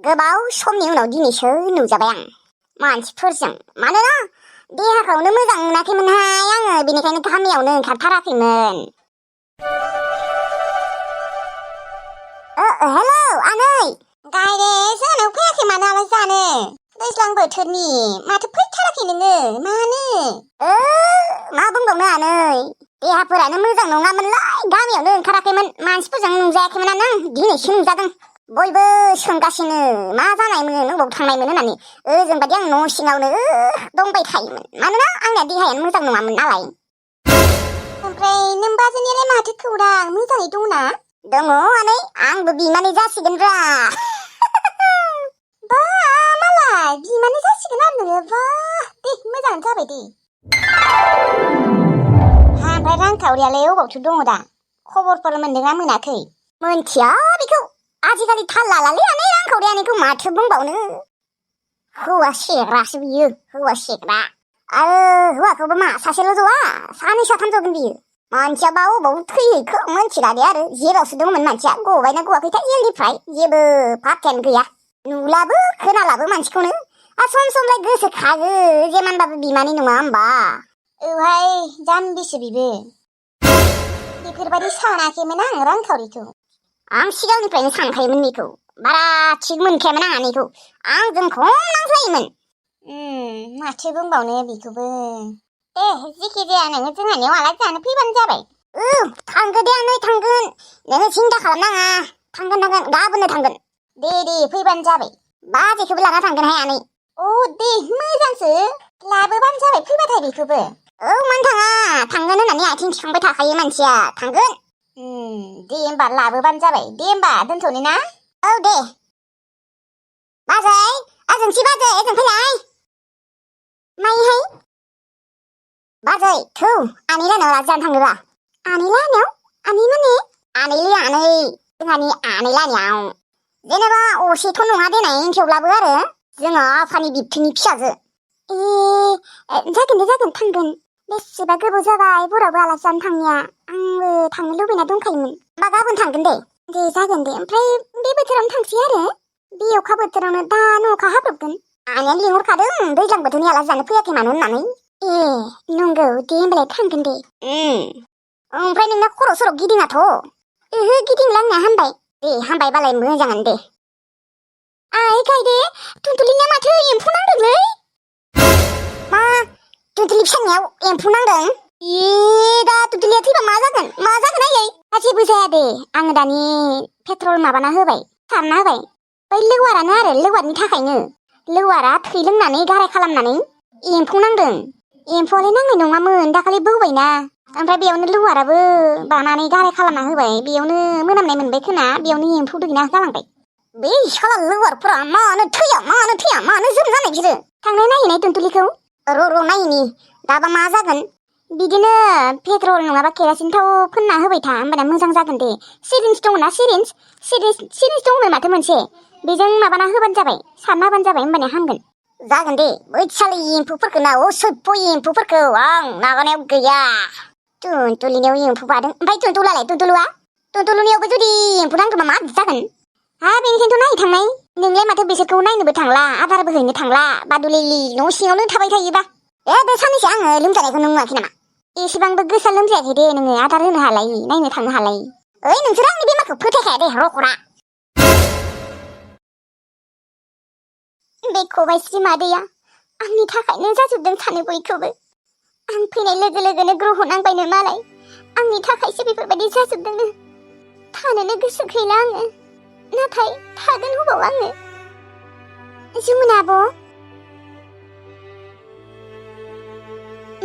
गोबाव समनि उनाव दिनैसो नुजाबाय आं मानसिफोरजों। मानोना देहाखौनो मोजां मोनाखैमोनहाय आङो, बेनिखायनो गामियावनो ओंखारथाराखैमोन। हेलौ आनै, गायरे जोंनाव फैयाखै मानो आलासि जानो? दैज्लां बोथोरनि माथो फैथाराखै नोङो, मानो? मा बुंबावनो आनै, देहाफोरानो मोजां नङामोनलाय, गामियावनो ओंखाराखैमोन, मानसिफोरजों नुजायाखैमोन आं, दिनैसो नुजादों। बयबो सोंगासिनो मा जानायमोन, अबाव थांनायमोन होननानै। ओजों बायदि आं न' सिङावनो दंबाय थायोमोन, मानोना आंना देहायानो मोजां नङामोन नालाय। ओमफ्राय नों बाजैनियालाय माथो खौरां, मोजाङै दंना? दङ आनै, आंबो बिमानै जासिगोनब्रा। बा मालाय बिमानै जासिगोन आरो नोङो, बा दे मोजाङानो जाबाय दे। ओमफ्राय रांखावरियालाय अबावथो दङ दा? खबरफोर मोन्दोंना मोनाखै? मोनथिया बेखौ, आजिखालि थाल लालालै आनै रांखावरि आनैखौ, माथो बुंबावनो। हौवा सेग्रासो बियो, हौवा सेग्रा। आरो हौवाखौबो मा सासेल' जवा, सानै साथाम जगोन बियो। मानसियाबा अबाव थैहैखो मोनथिला दे, आरो जेरावसो दंमोन मानसिया, गबायना गवाखैथाय जेलनिफ्राय जेबो पात्तायानो गैया। नुलाबो खोनालाबो मानसिखौनो। सम समलाय गोसोखाङो, जेमानबाबो बिमानि नङा होमबा? औहाय जाम्बिसो बेबो। बेफोरबायदि सानाखैमोन आं रांखावरिखौ। आं सिगांनिफ्रायनो सानखायोमोन बेखौ, बारा थिग मोनखायामोन आं आनैखौ, आंजों खम नांज्लायोमोन। माथो बुंबावनो बेखौबो। दे जेखि जाया नोङो जोंहानियाव आलासि जानो फैबानो जाबाय। थांगोन दे आनै, थांगोन, नोङो सिन्था खालामनाङा, थांगोन गाबोननो थांगोन। दे फैबानो जाबाय, बाजैखौबो लाना थांगोनहाय आनै। दे मोजांसो, लाबोबानो जाबाय फैबाथाय बेखौबो। मानो थाङा, थांगोन होननानै आथिं थिखांबाय थाखायो मानसिया, थांगोन। दे होमबा लाबोबानो जाबाय, दे होमबा दोनथ'नो ना? दे। बाजै, ओजोंसि बाजै, ओजों फैलाय। माइहाय? बाजै, थौ आनै लाहानाव आलासि जानो थांनोबा। आनै लाहानाव? आनै माने? आनैलै आनै, जोंहानि आनै लाहानियाव। जेनेबा असेथ' नङा देनाय, थेवब्लाबो आरो जोंहा आफानि बिबथैनि फिसाजो। जागोन दे जागोन, थांगोन। बेसेबा गोबाव जाबाय बरावबो आलासि जानो थांनाया, आंबो थांनो लुबैना दंखायोमोन। होमबा गाबोन थांगोन दे। दे जागोन दे, ओमफ्राय बे बोथोरावनो थांसै आरो, बे अखा बोथोरावनो, दानो अखा हाब्रबगोन। आनैयानो लिंहरखादों, दैज्लां बोथोरनि आलासि जानो फैयाखै मानो होननानै। नंगौ दे, होमबालाय थांगोन दे। ओमफ्राय नोंना खर' सर' गिदिङाथ'? गिदिंला आंना, हामबाय। दे हामबायबालाय मोजाङानो दे। आइ गायदे, तुलतुलिनिया माथो एम्फौ नांदोंलै? मा, तुलतुलि फिसानियाव एम्फौ नांदों? दा तुलतुलिया थैबा मा जागोन आयै? जेबो जाया दे, आङो दानि पेट्रल माबाना होबाय, सारना होबाय। बै लेवारानो आरो, लेवारनि थाखायनो। लेवारा थै लोंनानै गाराय खालामनानै एम्फौ नांदों। एम्फौआलाय नांनाय नङामोन, दाखालि बौबायना, ओमफ्राय बेयावनो लेवाराबो बानानै गाराय खालामना होबाय, बेयावनो मोनामनाय मोनबाय खोना, बेयावनो एम्फौ दैना गालांबाय। बे साला लेवारफोरा मानो थैया, मानो जोम जानाय बिसोरो? थांनाय नायहैनाय तुलतुलिखौ। र' नायनि, दाबा मा जागोन? बिदिनो पेट्रल नङाबा केरासिन थाव फोनना होबाय था, होमबाना मोजां जागोन दे। सिरिन्ज दङना, सिरिन्ज दंनो माथो मोनसे, बेजों माबाना होबानो जाबाय, सारना होबानो जाबाय, होमबाना हामगोन। जागोन दे, बै साले एम्फौफोरखौ ना, असभ्य एम्फौफोरखौ आं नागानायाव गैया। तुलतुलिनियाव एम्फौ बादों, ओमफ्राय तुलतुलुनियावबो जुदि एम्फौ नांदोंबा मा जागोन? बेनिखायनोथ' नायनो थांनाय, नोंलाय माथो बिसोरखौ नायनोबो थांला, आदारबो हैनो थांला, बादुलिलि न' सिङावनो थाबाय थायोबा। बे साननैसो आङो लोमजानायखौ नों नुवाखै नामा? एसेबांबो गोसा लोमजायाखै दे, नोङो आदार होनो हालायि, नायनो थांनो हालायि। नोंसोर आंनि बेमारखौ फोथायखाया दे, रखरा। बे खबाइस्रि मादैया आंनि थाखायनो जाजोबदों सानो बयखौबो। आं फैनाय लोगो लोगोनो ग्रह नांबायनो मालाय, आंनि थाखायसो बेफोरबायदि जाजोबदोंनो। थानोनो गोसो गैला आङो, नाथाय थागोन हबाव आङो। जमुना आब'?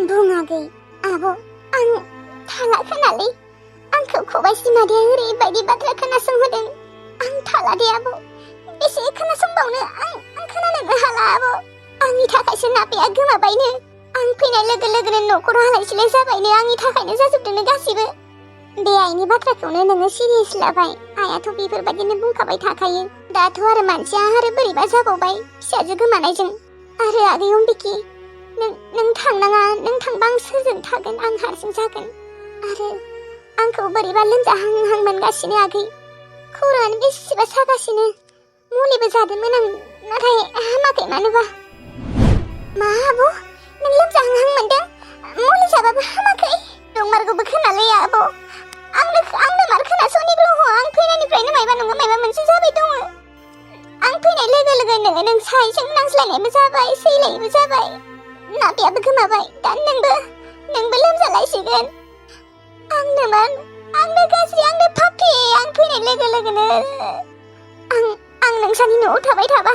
बुङाखै आब', आं थाला खोनालै, आंखौ खबाइस्रि मादैया ओरैबायदि बाथ्रा खोनासंहोदों, आं थाला दे आब', बेसे खोनासंबावनो, आं खोनानोबो हाला आब', आंनि थाखायसो नाफाया गोमाबायनो, आं फैनाय लोगो लोगोनो न'खराव हालाय सिलाय जाबायनो, आंनि थाखायनो जाजोबदोंनो गासिबो। बे आइनि बाथ्राखौनो नोङो सिरियास लाबाय, आइयाथ' बेफोरबायदिनो बुंखाबाय थाखायो, दाथ' आरो मानसिया आरो बोरैबा जाबावबाय फिसाजो गोमानायजों। आरो आगै अम्बिके, नों थांनाङा, नों थांबा आं सोरजों थागोन, आं हारसिं जागोन। आरो आंखौ बोरैबा लोमजाहां मोनगासिनो आगै, खर'आनो बेसेबा सागासिनो, मुलिबो जादोंमोन आं नाथाय हामाखै मानोबा मा आब' नों लोमजाहांहां मोनदों मुलि जाबाबो हामाखै दंमारगौबो खोनालै आब' आंनो मार खोनास'नि ग्रह आं फैनायनिफ्रायनो मायबा नङा मायबा मोनसे जाबाय दङ आं फैनाय लोगो लोगोनो नों साइजों नांज्लायनायबो जाबाय सैलायबो जाबाय नाबियाबो गोमाबाय दा नोंबो लोमजालायसिगोन आंनो गाज्रि आंनो पापि आं फैनाय लोगो लोगोनो आं नोंसानि न'आव थाबाय थाबा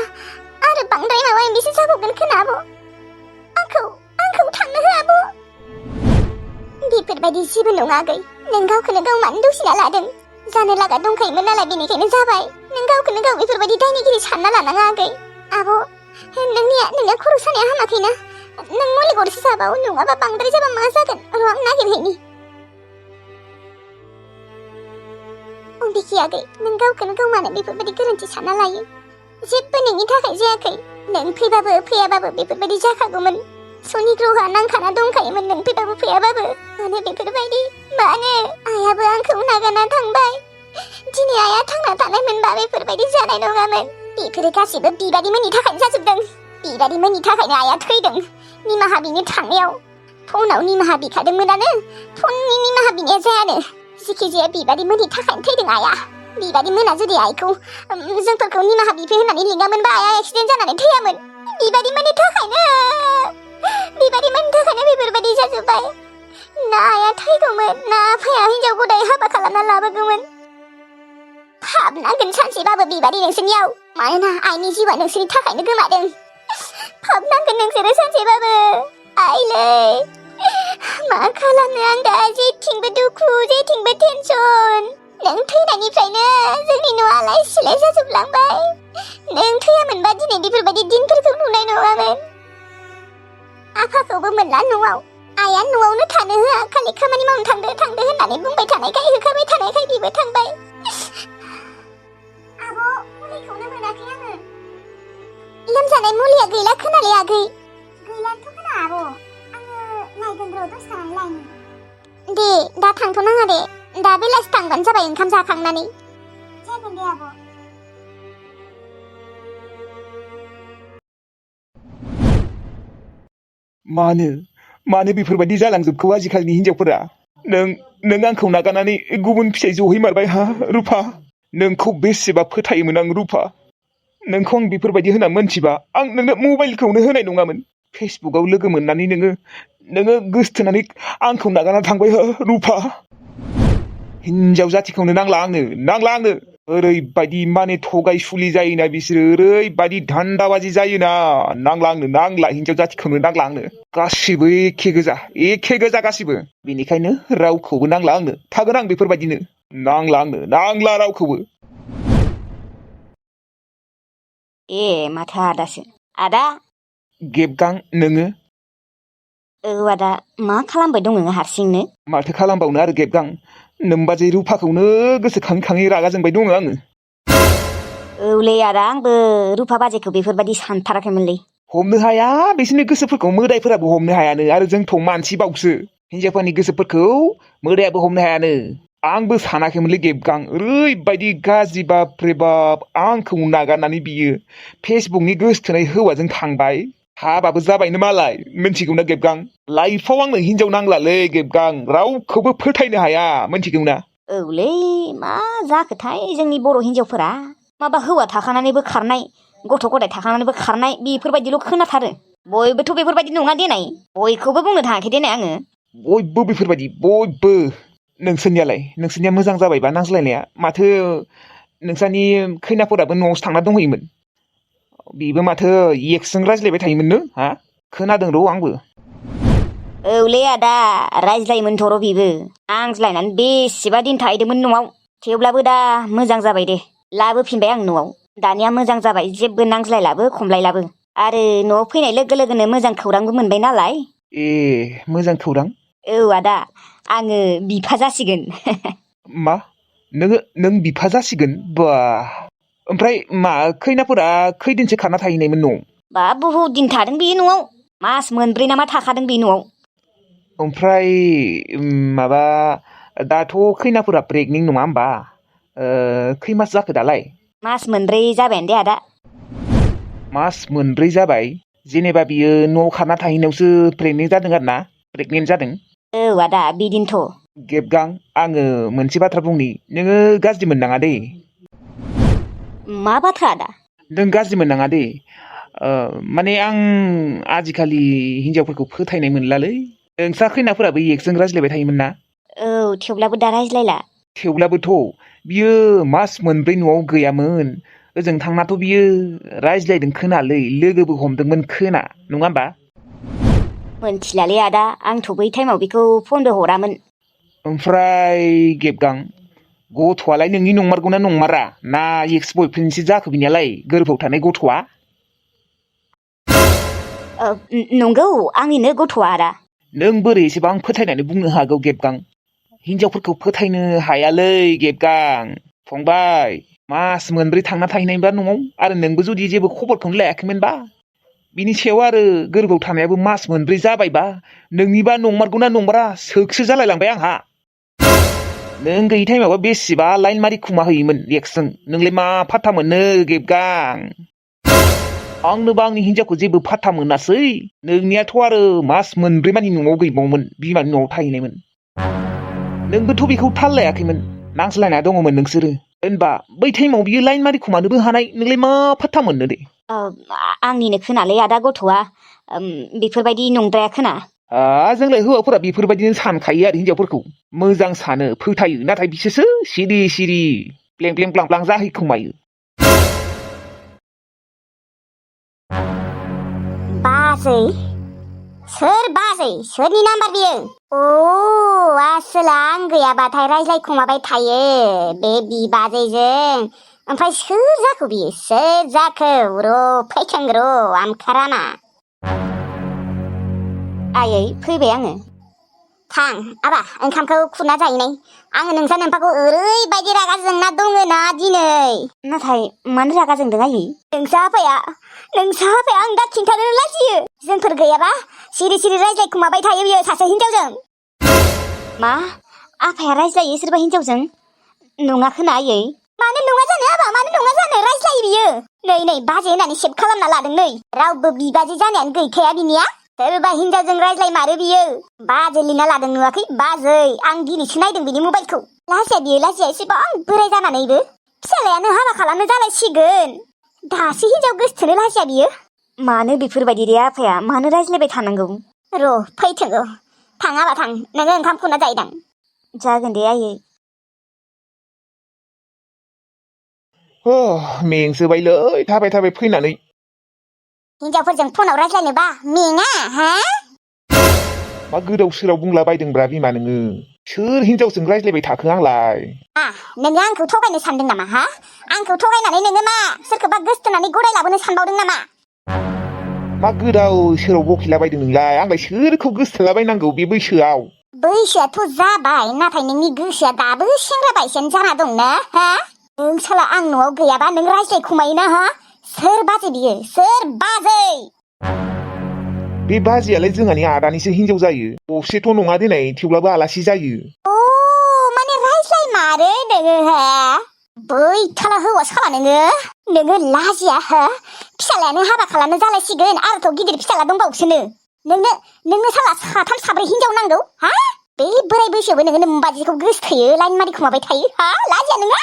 आरो बांद्राय माबा एम्बिसो जाबावगोन खोना आब' आंखौ थांनो हो आब' बेफोरबायदि जेबो नङा आगै नों गावखौनो गाव मानो दुसिना लादों जानो लागा दंखायोमोन नालाय बेनिखायनो जाबाय नों गावखौनो गाव बेफोरबायदि दायनिगिरि सानना लानाङा आगै आब' नोंनिया खर' सानाया हामाखैना नों मुलि गरसे जाबाव नङाबा बांद्राय जाबा मा जागोन र' आं नागिरहैनि बिखि आगै नों गावखौनो गाव मानो बेफोरबायदि गोरोन्थि सानना लायो जेबो नोंनि थाखाय जायाखै नों फैबाबो फैयाबाबो बेफोरबायदि जाखागौमोन सनि ग्रहआ नांखाना दंखायोमोन नों फैबाबो फैयाबाबो मानो बेफोरबायदि मानो आइयाबो आंखौ नागारना थांबाय दिनै आइया थांना थानायमोनबा बेफोरबायदि जानाय नङामोन बेफोरो गासिबो बिबादिमोननि थाखायनो जाजोबदों बिबादिमोननि थाखायनो आइया थैदों निमाहा बिनो थांनायाव फनाव निमाहा बिखादोंमोनानो फननि निमाहा बिनाया जायानो जिखि जाया बिबादिमोननि थाखायनो थैदों आइया बिबादिमोना जुदि आइखौ जोंफोरखौ निमाहा बिफे होननानै लिङामोनबा आइया एक्सिडेन्ट जानानै थैयामोन बिबादिमोननि थाखायनो बेफोरबायदि जाजोब्बाय ना आइया थैगौमोन ना आफाया हिनजाव गदाय हाबा खालामना लाबोगौमोन हाबनांगोन सानसेबाबो बिबादि नोंसोरनियाव मानोना आइनि जिउआ नोंसोरनि थाखायनो गोमादों हाबनांगोन नोंसोरो सानसेबाबो आइलै मा खालामनो आं दा जेथिंबो दुखु जेथिंबो टेनसन नों थैनायनिफ्रायनो जोंनि न'आ आलाय सिलाय जाजोबलांबाय नों थैयामोनबा दिनै बेफोरबायदि दिनफोरखौ नुनाय नङामोन आफाखौबो मोनला न'आव आइया न'आवनो थानो होआ खालि खामानि मावनो थांदो होननानै बुंबाय थानायखाय होखाबाय थानायखाय बिबो थांबाय आब' मुलिखौनो मोनाखै आङो लोमजानाय मुलिया गैला खोनालै आगै गैलानोथ' खोना आब' आङो नायगोन र' दसे थानानै लायनि दे दा थांथ' नाङा दे दा बेलासि थांबानो जाबाय ओंखाम जाखांनानै जागोन दे आब' मानो बेफोरबायदि जालांजोबखो आजिखालिनि हिनजावफोरा नों आंखौ नागारनानै गुबुन फिसाय जहैमारबाय हा रुफा नोंखौ बेसेबा फोथायोमोन आं रुफा नोंखौ आं बेफोरबायदि होनना मोनथिबा आं नोंनो मबाइलखौनो होनाय नङामोन फेसबुकाव लोगो मोननानै नोङो गोसथोनानै आंखौ नागारना थांबाय हो रुफा हिनजाव जाथिखौनो नांला आंनो ओरैबायदि माने थगायसुलि जायोना बिसोरो ओरैबायदि धान्दाबाजि जायोना नांला हिनजाव जाथिखौनो नांला आंनो गासिबो एखे गोजा गासिबो बेनिखायनो रावखौबो नांला आंनो थागोन आं बेफोरबायदिनो नांला रावखौबो ए माथो आदासो आदा गेबगां नोङो औ आदा मा खालामबाय दं नोङो हारसिंनो माथो खालामबावनो आरो गेबगां नोमबाजै रुफाखौनो गोसोखाङै रागा जोंबाय दङ आङो औलै आदा आंबो रुफा बाजेखौ बेफोरबायदि सानथाराखैमोनलै हमनो हाया बिसोरनि गोसोफोरखौ मोदायफोराबो हमनो हायानो आरो जोंथ' मानसिबावसो हिनजावफोरनि गोसोफोरखौ मोदायाबो हमनो हायानो आंबो सानाखैमोनलै गेबगां ओरैबायदि गाज्रि बाप्रे बाप आंखौ नागारनानै बियो फेसबुकनि गोसथोनाय हौवाजों थांबाय हाबाबो जाबायनो मालाय मिन्थिगौना गेबगां लाइफआव आंनो हिनजाव नांलालै गेबगां रावखौबो फोथायनो हाया मिन्थिगौना औलै मा जाखोथाय जोंनि बर' हिनजावफोरा माबा हौवा थाखानानैबो खारनाय गथ' गथाय थाखानानैबो खारनाय बेफोरबायदिल' खोनाथारो बयबोथ' बेफोरबायदि नङा देनाय बयखौबो बुंनो थाङाखै देनाय आङो बयबो बेफोरबायदि बयबो नोंसोरनिया मोजां जाबायबा नांज्लायनाया माथो नोंसानि खैनाफोराबो न'आवसो थांना दंहैयोमोन बेबो माथो एक्सजों रायज्लायबाय थायोमोननो हा खोनादों र' आंबो औलै आदा रायज्लायोमोनथ' र' बेबो नांज्लायनानै बेसेबा दिन थाहैदोंमोन न'आव थेवब्लाबो दा मोजां जाबाय दे लाबोफिनबाय आं न'आव दानिया मोजां जाबाय जेबो नांज्लायलाबो खमलायलाबो आरो न'आव फैनाय लोगो लोगोनो मोजां खौरांबो मोनबाय नालाय ए मोजां खौरां औ आदा आङो बिफा जासिगोन मा नों बिफा जासिगोन बा ओमफ्राय मा खैनाफोरा खैदिनसो खारना थाहैनायमोन न'आव बा बहुद दिन थादों बे न'आव मास मोनब्रै ना मा थाखादों बे न'आव ओमफ्राय माबा दाथ' खैनाफोरा प्रेगनेन्ट नङा होमबा खै मास जाखो दालाय मास मोनब्रै जाबायानो दे आदा। मास मोनब्रै जाबाय जेनेबा बियो न'आव खारना थाहैनायावसो प्रेगनेन्ट जादों आरो ना प्रेगनेन्ट जादों। औ आदा बिदिनोथ'। गेबगां आङो मोनसे बाथ्रा बुंनि नोङो गाज्रि मोननाङा दे। मा बाथ्रा आदा? नों गाज्रि मोननाङा दे माने आं आजिखालि हिनजावफोरखौ फोथायनाय मोनलालै। नोंस्रा खैनाफोराबो एक्सजों रायज्लायबाय थायोमोन ना? औ थेवब्लाबो दा रायज्लायला। थेवब्लाबोथ' बियो मास मोनब्रै न'आव गैयामोन। ओजों थांनाथ' बियो रायज्लायदों खोनालै लोगोबो हमदोंमोन खोना नङा होमबा? मोनथिलालै आदा आंथ' बै टाइमाव बेखौ फनबो हरामोन। ओमफ्राय गेबगां गथ'आलाय नोंनि नंमारगौना नंमारा ना एक्स बयफ्रेन्डसो जाखो बिनियालाय गोरबोआव थानाय गथ'आ? नंगौ आंनिनो गथ'आ आदा। नों बोरै एसेबां फोथायनानै बुंनो हागौ गेबगां? हिनजावफोरखौ फोथायनो हायालै गेबगां। फंबाय मास मोनब्रै थांना थाहैनायबा न'आव आरो नोंबो जुदि जेबो खबरखौनो लायाखैमोनबा बिनि सायाव आरो गोरबोआव थानायाबो मास मोनब्रै जाबायबा नोंनिबा नंमारगौना नंमारा सोखसो जालायलांबाय आंहा। नों गैयि टाइमावबा बेसेबा लाइन मारि खुमा होयोमोन एक्सजों नोंलाय मा फात्ता मोननो गेबगां? आंनोबा आंनि हिनजावखौ जेबो फात्ता मोनासै नोंनियाथ' आरो मास मोनब्रै मानि न'आव गैबावोमोन बिमानि न'आव थाहैनायमोन। नोंबोथ' बेखौ थाल लायाखैमोन नांज्लायना दङमोन नोंसोरो। होनबा बै टाइमाव बियो लाइन मारि खुमानोबो हानाय नोंलाय मा फात्ता मोननो दे? आंनिनो खोनालै आदा गथ'आ बेफोरबायदि नंद्राया खोना। जोंलाय हौवाफोरा बेफोरबायदिनो सानखायो आरो हिनजावफोरखौ मोजां सानो फोथायो नाथाय बिसोरसो सिरि सिरि ब्लें ब्लें ब्लां ब्लां जाहैखोमायो। बाजै? सोर बाजै? सोरनि नाम्बार बियो? आसोला आं गैयाबाथाय रायज्लायखुमाबाय थायो बे बिबाजैजों। ओमफ्राय सोर जाखो बियो? सोर जाखो? र' फैथों र' आमखारामा। आयै फैबाय आङो। थां आबा ओंखामखौ खुरना जाहैनाय। आङो नोंसा नोम्फाखौ ओरैबायदि रागा जोंना दङ ना दिनै। नाथाय मानो रागा जोंदों आयै? नोंसा आफाया आं दा खिन्थानो लाजियो। जोंफोर गैयाबा सिरि सिरि रायज्लायखुमाबाय थायो बियो सासे हिनजावजों। मा? आफाया रायज्लायो सोरबा हिनजावजों? नङा खोना आयै। मानो नङा जानो आबा मानो नङा जानो रायज्लायो बियो। नै बाजै होननानै सेभ खालामना लादों नै। रावबो बिबाजै जानायानो गैखाया बिनिया। सोरबा हिनजावजों रायज्लायमारो बियो। बाजै लिरना लादों नुवाखै? बाजै आं दिनैसो नायदों बिनि मबाइलखौ। लाजिया एसेबां बोराय जानानैबो। फिसालायानो हाबा खालामनो जालायसिगोन दासो हिनजाव गोसथोनो लाजिया बियो। मानो बेफोरबायदि रे आफाया मानो रायज्लायबाय थानांगौ? र' फैथों र' थां आबा थां नोङो ओंखाम खुरना जाहैदां। जागोन दे आयै। मेंसोबायलै थाबाय थाबाय फैनानै। हिनजावफोरजों फनाव रायज्लायनोबा मेङा हा? मा गोदाव सोराव बुंला बायदोंब्रा बिमा नोङो? सोर हिनजावजों रायज्लायबाय थाखो आंलाय? नोङो आंखौ थगायनो सानदों नामा हा? आंखौ थगायनानै नोङो मा सोरखौबा गोसथोनानै गराय लाबोनो सानबावदों नामा? मा गोदाव सोराव बखिला बायदों नोंलाय? आंलाय सोरखौ गोसथोलाबायनांगौ बे बैसोआव? बैसोआथ' जाबाय नाथाय नोंनि गोसोआ दाबो सेंग्रा बायसोआनो जाना दंना हा? नों साला आं न'आव गैयाबा नों रायज्लायखुमायोना हा? सोर बाजै बियो? सोर बाजै? बे बाजैयालाय जोंहानि आदानिसो हिनजाव जायो। असेथ' नङा दिनै थेवब्लाबो आलासि जायो। माने रायज्लायमारो नोङो हा? बैथाला हौवा साला नोङो लाजिया हा? फिसालायानो हाबा खालामनो जालायसिगोन आरोथ' गिदिर फिसाला दंबावोसोनो। नोंनो साला साथाम साब्रै हिनजाव नांगौ हा? बे बोराय बैसोआवबो नोङो नोम्बादिखौ गोसथोयो लाइन मारि खुमाबाय थायो हा? लाजिया नोङो?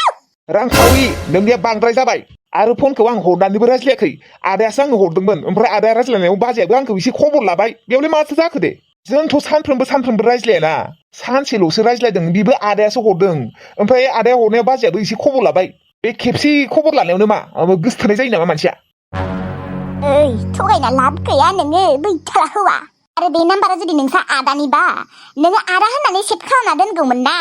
रांखावरि नोंनिया बांद्राय जाबाय। आरो फनखौ आं हरनानैबो रायज्लायाखै। आदायासो आंनो हरदोंमोन ओमफ्राय आदाया रायज्लायनायाव बाजैयाबो आंखौ एसे खबर लाबाय। बेयावलाय माथो जाखो दे? जोंथ' सानफ्रोमबो रायज्लायाना सानसेल'सो रायज्लायदों बेबो आदायासो हरदों। ओमफ्राय आदाया हरनायाव बाजैयाबो एसे खबर लाबाय। बे खेबसे खबर लानायावनो मा गोसथोनाय जायो नामा मानसिया? थगायना लाब गैया नोङो बैथाला हौवा। आरो बे नाम्बारा जुदि नोंसा आदानिबा नोङो आदा होननानै सेभ खालामना दोनगौमोन ना।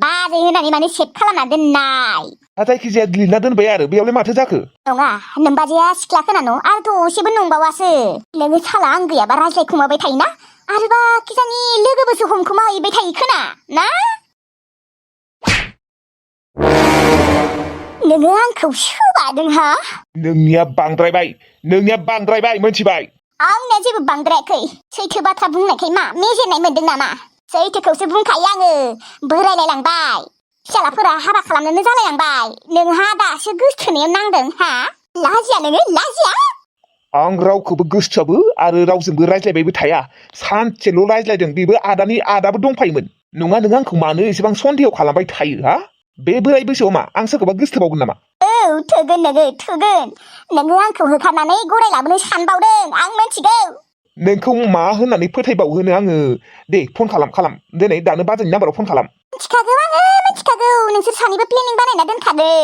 बाजै होननानै माने सेभ खालामना दोननाय। जायखिजाया लिरना दोनबाय आरो बेयावलाय माथो जाखो? नङा नोम्बाजैया सिख्ला खोनानो आरोथ' असेबो नंबावासो। नोङो साला आं गैयाबा रायज्लायखुमाबाय थायोना आरोबा खिजानि लोगोबोसो हमखुमा हैबाय थायो खोना ना? नोङो आंखौ सोबादों हा? नोंनिया बांद्रायबाय मोनथिबाय? आंनिया जेबो बांद्रायाखै। सैथो बाथ्रा बुंनायखाय मा मेजेरनाय मोनदों नामा? सैथोखौसो बुंखायो आङो। बोरायलायलांबाय फिसालाफोरा हाबा खालामनोनो जालायलांबाय नोंहा दासो गोसथोनायाव नांदों हा लाजिया नोङो लाजिया आं रावखौबो गोसोआबो आरो रावजोंबो रायज्लायबायबो थाया सानसेल' रायज्लायदों बेबो आदानि आदाबो दंफायोमोन नङा नों आंखौ मानो एसेबां सन्देह खालामबाय थायो हा बे बोराय बैसोआव मा आं सोरखौबा गोसोथोबावगोन नामा औ थोगोन नोङो आंखौ होखारनानै गराय लाबोनो सानबावदों आं मिथिगौ नोंखौ मा होननानै फोथायबावहोनो आङो दे फन खालाम दिनै दानो बाजैनि नाम्बाराव फन खालाम मिथिखागौ आङो मिथिखागौ नोंसोर सानैबो प्लेनिं बानायना दोनखादों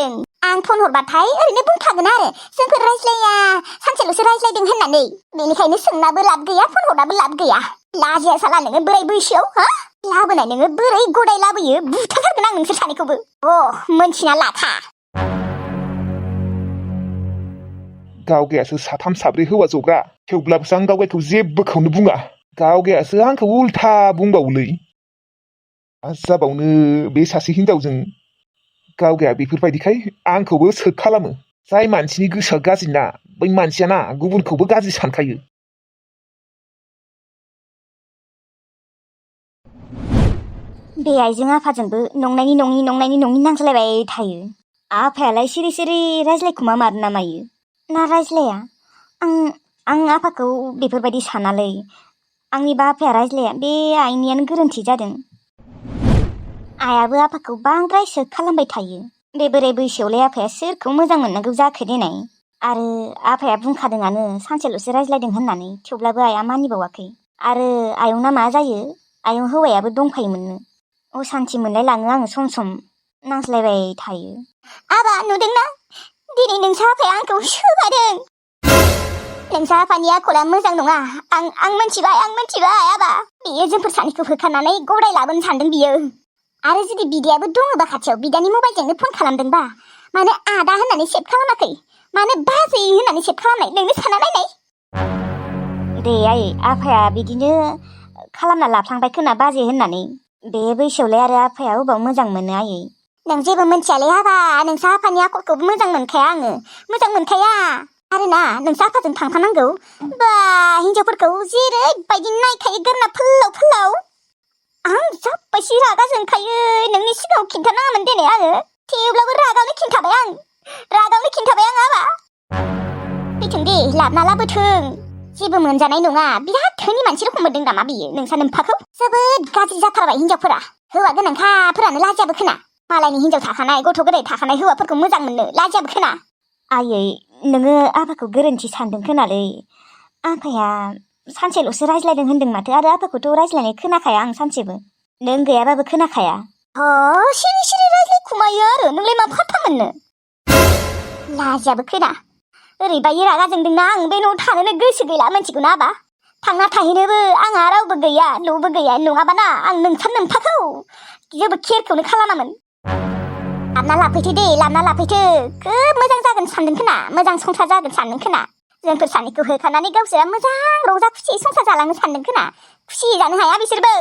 आं फन हरबाथाय ओरैनो बुंखागोन आरो जोंफोर रायज्लाया सानसेल'सो रायज्लायदों होननानै बेनिखायनो सोंनाबो लाब गैया फन हरनाबो लाब गैया लाजिया साला नोङो बोराय बैसोआव हा लाबोनाय नोङो बोरै गदाय लाबोयो बुथारथारगोन आं नोंसोर सानैखौबो मोनथिना लाखा गावगायासो साथाम साब्रै हौवा जग्रा थेवब्लाबोसो आं गावगायखौ जेबोखौनो बुङा गावगायासो आंखौ उल्था बुंबावोलै मा जाबावनो बे सासे हिनजावजों गावगाया बेफोरबायदिखाय आंखौबो सोख खालामो जाय मानसिनि गोसोआ गाज्रि ना बै मानसियाना गुबुनखौबो गाज्रि सानखायो बे आइजों आफाजोंबो नंनायनि नङि नांज्लायबाय थायो आफायालाय सिरि सिरि रायज्लायखुमा मारो ना मायो ना रायज्लाया आं आफाखौ बेफोरबायदि सानालै आंनिबा आफाया रायज्लाया बे आइनियानो गोरोन्थि जादों आइयाबो आफाखौ बांद्राय सोख खालामबाय थायो बे बोराय बैसोआवलाय आफाया सोरखौ मोजां मोननांगौ जाखो देनाय आरो आफाया बुंखादोंआनो सानसेल'सो रायज्लायदों होननानै थेवब्लाबो आइया मानिबावाखै आरो आयंना मा जायो आयं हौवायाबो दंफायोमोननो असान्थि मोनलायलाङो आङो सम सम नांज्लायबाय थायो आबा नुदोंना दिनै नोंसा आफाया आंखौ सोबादों नोंसा आफानि आखला मोजां नङा आं मिथिबाय आबा बियो जोंफोर सानैखौ होखारनानै गदाय लाबोनो सानदों बियो आरो जुदि बिदायाबो दङबा खाथियाव बिदानि मबाइलजोंनो फन खालामदोंबा मानो आदा होननानै सेभ खालामाखै मानो बाजै होननानै सेभ खालामनाय नोंनो सानना नायनाय दे आइ आफाया बिदिनो खालामना लाफ्लांबाय खोना बाजै होननानै बे बैसोआवलाय आरो आफाया अबाव मोजां मोनो आयै नों जेबो मिथियालै आबा नोंसा आफानि आखलखौबो मोजां मोनखाया आङो मोजां मोनखाया आरो ना नोंसा आफाजों थांफानांगौ बा हिनजावफोरखौ जेरैबायदि नायखायो गोरना फोल्लाव आं जाबायसि रागा जोंखायो नोंनि सिगाङाव खिन्थानाङामोन देनै आङो थेवब्लाबो रागावनो खिन्थाबाय आं आबा फैथों दे लाबना लाबोथों जेबो मोनजानाय नङा बिराद धोनि मानसि रखम मोनदों नामा बियो नोंसा नोम्फाखौ जोबोद गाज्रि जाथारबाय हिनजावफोरा हौवा गोनांखाफोरानो लाजियाबो खोना मालायनि हिनजाव थाखानाय गथ' गथाय थाखानाय हौवाफोरखौ मोजां मोननो लाजियाबो खोना आयै नोङो आफाखौ गोरोन्थि सानदों खोनालै आफाया सानसेल'सो रायज्लायदों होनदों माथो आरो आफाखौथ' रायज्लायनाय खोनाखाया आं सानसेबो नों गैयाबाबो खोनाखाया सिरि सिरि रायज्लायखुमायो आरो नोंलाय मा फाथा मोननो लाजियाबो खोना ओरैबायदि रागा जोंदोंना आं बे न'आव थानोनो गोसो गैला मिथिगौना आबा थांना थाहैनोबो आंहा रावबो गैया न'बो गैया नङाबाना आं नोंसा नोम्फाखौ जेबो केयारखौनो खालामामोन लाबना लाफैथो खोब मोजां जागोन सानदों खोना मोजां संसार जागोन सानदों खोना जोंफोर सानैखौ होखारनानै गावसोरा मोजां रंजा खुसियै संसार जालांनो सानदों खोना खुसि जानो हाया बिसोरबो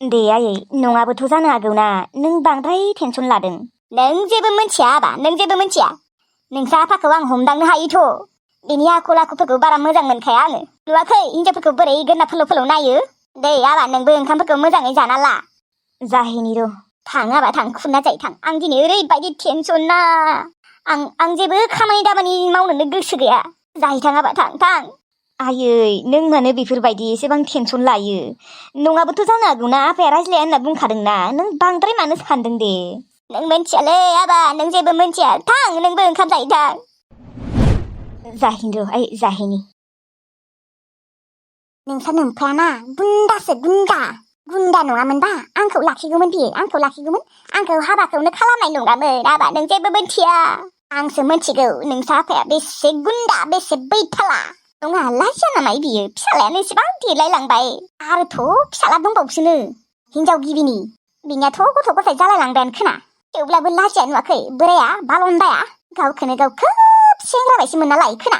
दे आयै नङाबोथ' जानो हागौना नों बांद्राय टेनसन लादों नों जेबो मिथिया आबा नों जेबो मिथिया नोंसा आफाखौ आं हमदांनो हायोथ' बेनि आखल आखुफोरखौ बारा मोजां मोनखाया आङो नुवाखै हिनजावफोरखौ बोरै गोरना फोलाव नायो दे आबा नोंबो ओंखामफोरखौ मोजाङै जाना ला जाहैनि र' थां आबा थां खुना जायो थां आं दिनै ओरैबायदि टेनसन ना आं जेबो खामानि दामानि मावनोनो गोसो गैया जाहैथां आबा थां आयै नों मानो बेफोरबायदि एसेबां टेनसन लायो नङाबोथ' जानो हागौना आफाया रायज्लाया होनना बुंखादोंना नों बांद्राय मानो सानदों दे नों मिथियालै आबा नों जेबो मिथिया थां नोंबो ओंखाम जायो थां जाहैनि र' आइ जाहैनि नोंसा नोम्फायाना गुन्दासो गुन्दा नङामोनबा आंखौ लाखिगौमोन बियो आंखौ हाबाखौनो खालामनाय नङामोन आबा नों जेबो मिथिया आंसो मिथिगौ नोंसा आफाया बेसे गुन्दा बेसे बैथाला नङा लाजिया नामा बियो फिसालायानो एसेबां देरलायलांबाय आरोथ' फिसाला दंबावसोनो हिनजाव गिबिनि बिनियाथ' गथ' गथाय जालायलांबायानो खोना थेवब्लाबो लाजिया नुवाखै बोराया बालन्दाया गावखौनो गाव खोब सेंग्रा बायसो मोनना लायो खोना